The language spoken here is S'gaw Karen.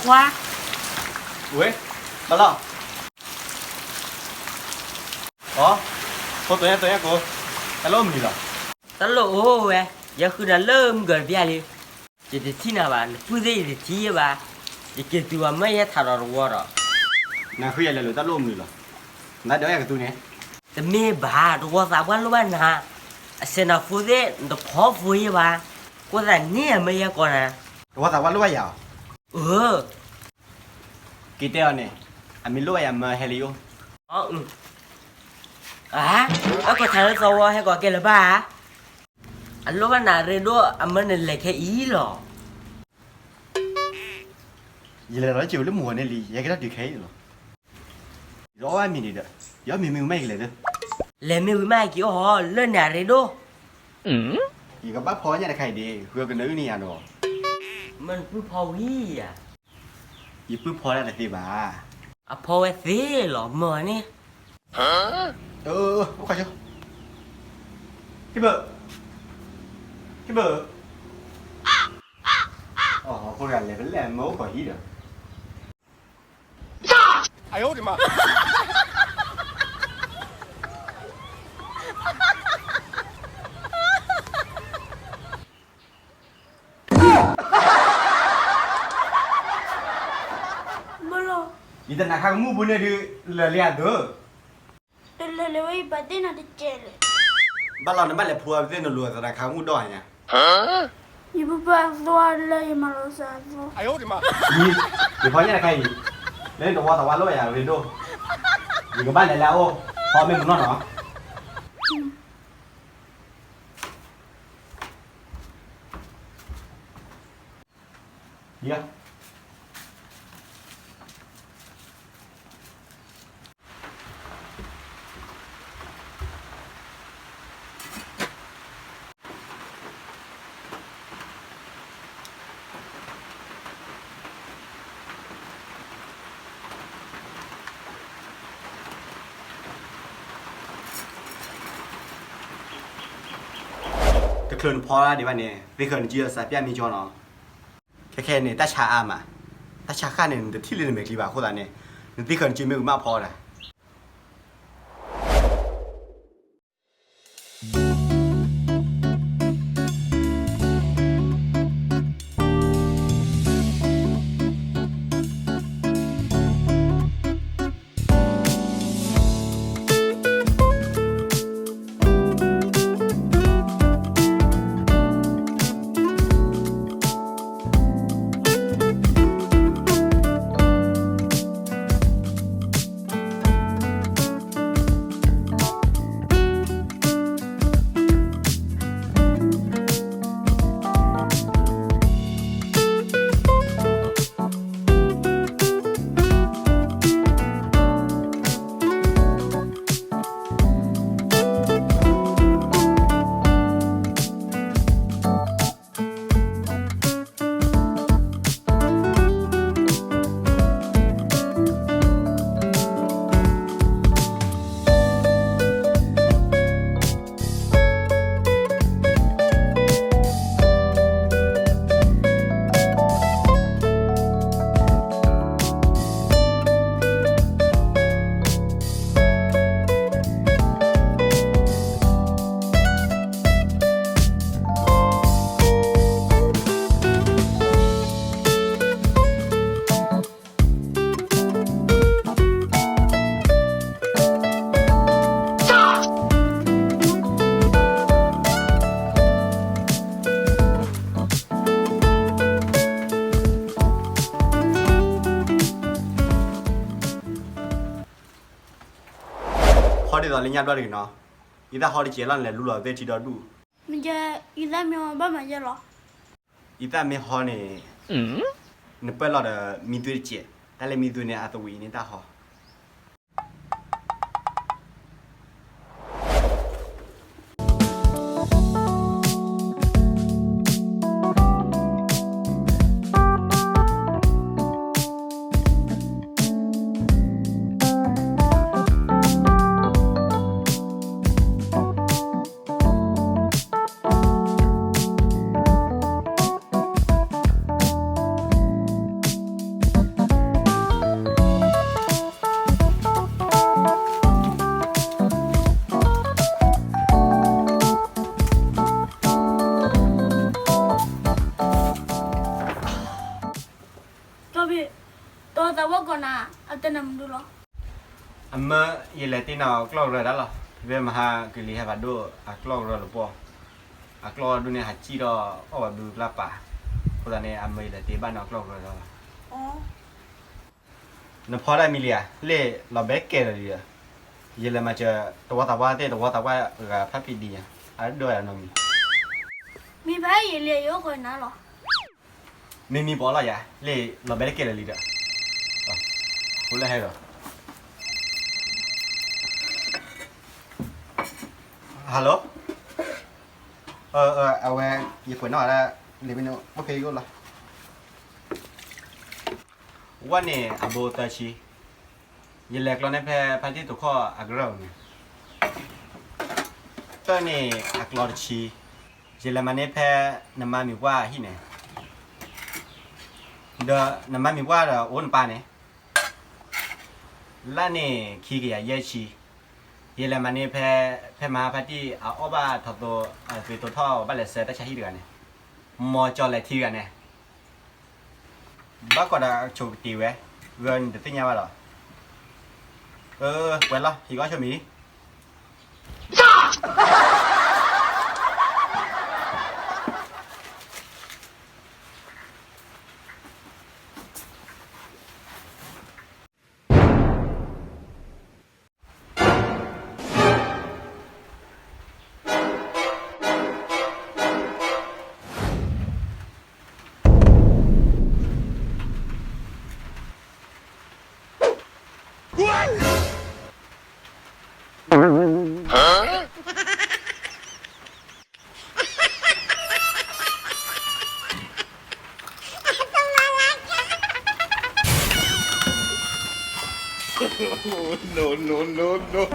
ခွါ, ဝဲ, ဘၣ်လီၤ, အီ, ဖိတိၤညါတိၤညါကိး, တၢ်လိၣ်မနုၤလီၤ, တၢ်လိၣ်အိၣ်ဝဲ, ယဃုနၤလၢမုၢ်ကီၤတဘျီလံ, ယတထံၣ်နၤဘၣ် နပုၢ်သ့ၣ်ယတထံၣ်ယဲဘၣ်, ယက့ၤတုၤဝဲမၢယဲထးဒီးတဝီဒီး, နဃုယၤလဲၤလိာ်တၢ်လိၣ်မနုၤလီၤ, နဒိးယၤကသူန့ၣ်, တမ့ၢ်ဘၣ် တဝီသးပှၢ်လိၣ်ဘၣ်နၤ, အစဲးနၤဖိသ့ၣ် နတဖီဖိယဲဘၣ်, ကိးသးန့ၣ်အမၢယဲကိးနၤ, တဝီသးပှၢ်လိၣ်ဘၣ်ယၤအီၤ, အၢ က့ၤတဲအီၤန့ၣ်, အမ့ၢ်လိၣ်ဘၣ်ယၤမၢဟဲလၢယအိၣ်, အါ, အကီၢ်ထးလၢသဝီဟဲကီးကဲလၢၤဘၣ်ဧါ, အလိၣ်ဘၣ်နၤရ့ဒိၣ်အမၢနလဲၤခဲအံၤလီၤ, ယလဲၤလီၤစၢၤလၢမုၢ်ဂီၤန့ၣ်လံ ယဟဲက့ၤထီၣ်တုၤခဲအံၤလီၤ, ယအီၣ်ဘၣ်မ့ၤန့ၣ်ဒီး, ယအီၣ်မ့ၤမ့ၢ်ဝံၤမးယကလဲၤသၢ, လဲၤမ့ၢ်ဝံၤမးက့ၤအီၣ်ဟီ လၢန့ၣ်အရ့ဒိၣ် ယကဘၣ်ဖီညါတခါအံၤဒ့ၣ် ဃုကနၢအုၣ်န့ၢ်ယၤနီၤ, မၢနပုၢ်ဖီဝံၤဧါ, ယပုၢ်ဖီဒၣ်တသ့ဘၣ်, အဖီဝဲသ့လီၤမၢန့ၣ်, အိၣ်ခီဆိ, ဟံၣ်ဘၢၣ်, ဟံၣ်ဘၢၣ်, အီၣ်ဟီၣ်ခိၣ်တဂၤလဲၤဖဲလဲၣ်မၢအိၣ်ခိးဟံၣ်ဒီး ယတနၤခါကမူၣ်ပူၤန့ၣ်ဒုး လၢာ်လံအဒၢး, တလၢာ်လၢာ်ဝဲယဘၣ်သ့ၣ်နီတစဲးလဲၣ်, ဘၣ်လီၤနဘၣ်လဲၤဖိအပသ့ၣ်နလိၤ သနၤခါကမူၣ်ဒီးညါ, ယပုၢ်ပၢ်အသိလၢယမၤလီၤစၢ်အသိ, ယဖီညါတခါအံၤ, လၢနတဝီသးဝါလိၣ်ဘၣ်ယၤရ့ဒိၣ်, ယကဘၣ်လဲၤလၢအအိၣ်, ဖီမ့ၢ်မနီၢ်နီၤ တချုးနဖီဒံးဘၣ်န့ၣ် သ့ဃၢၤနစုဒီးစးပျၢ်မ့ၢ်ကၠီနီၤ, ခဲခဲန့ၣ် တၢ်ဆါအါမး, တၢ်ဆါဃၣ်န့ၣ် နတထံၣ်လၢနမဲာ်ချံဘၣ်အဃိသတးန့ၣ်, နသ့ဃၢၤနစုမ့ၢ်ဝံၤမးဖီဒၣ် ဟီဒ်သိးလၢညါဘျီတဂ့ၤနီၤ, ယသၣ်ဟီတစဲးလီၤ နလဲၤလူလီၤသ့ၣ်ထံဒီဒူၣ်, မ့ၢ်ယသၣ်မ့ၢ်ဟီဘၣ်မၤယဲလီၤ, ယသၣ်မ့ၢ်ဟီန့ၣ်, နပၢၢ်လီၤဒီးမံသွ့တစဲး, တၢ်လၢမံသွ့န့ၣ် အသဝံၤန့ၣ်တၢ်ဟီ အ ဘ့ၣ်, တဝီသးပှၢ်ကိးနၤ, အတဲနၤမနုၤလီၤ. အမၢ ယလဲၤတ့ၢ်နၤအကျီၢ်ကရၢဒၣ်လီၤ. ဖဲမဟါကလံၤဟဲဖးဒိၣ် အကျီၢ်ကရၢတပီၢ်, အကျီၢ်ဒိၣ်န့ၣ်ဟးစံၣ်ထီၣ်အီၣ်ဝဲဘုကျါပၤ, အဃိသတးန့ၣ် အမၢယလဲၤတ့ၢ်ဘၣ်နၤအကျီၢ်ကရၢလီၤ. နဖီဒၣ်မံလံဧါ, လ့ၣ်လီၤဘဲကဲလၢာ်လံဒီး, ယလဲၤမၤစၢၤတဝီသးပှၢ်သ့ၣ် တဝီသးပှၢ်ဂၤဖးဖံးဒံးယၤ, အဒိယၤနီတမံၤ, မံဖဲယလဲၤယအိၣ်ဃီနၤလီၤ. မ့မ့ၢ်ပအီၣ်လီၤယၤ, လ့ၣ်လီၤဘဲတကဲလၢာ်လံဒီး, ဖိလၢဟဲဒီး, hello, အဝဲ ယကွဲးနီၣ်ဝဲဒၣ်, လံာ်မ့ၢ်န့ၣ်အိၣ်ဖဲယအိၣ်လီၤ. ဝဲန့ၣ်အဘိသၢဆံ, ယလဲၤကျီန့ၢ်ဖဲဖါတံၢ်တိာ်ခီၣ်အကရၢၢ်န့ၣ်, တၢၢ်န့ၣ်အကျီတဆံ, ယလဲၤမၤန့ၢ်ဖဲနမါမံၤပှၢ်အဟံၣ်န့ၣ်, ဒီးနမါမံၤပှၢ်ဒီးအိၣ်နပၢ်န့ၣ်, လၢ်န့ၣ်ခံကယၤယဲၢ်ဆံ, ယလဲၤမၤန့ၢ်ဖဲ, ဖဲမဟါဖါတံၢ်အအီၣ်ဘၣ်ထီၣ်သိ, အသွံးသိးထီၣ်ဘၣ်လဲၤဆှၢတၢ်ဆါဟံၣ်တဂၤန့ၣ်, မ်ကၠီၤလဲၤထံတဂၤန့ၣ်, ဘၣ်ကွၢ်ဒီးဆိးကတ့ၤဝဲ, ဂၢၢ်နတသ့ၣ်ညါဘၣ်ဒီး, ပှဲၤလီၤ ဟံးကီၢ်ဆိမံၤ. No, no, no, no.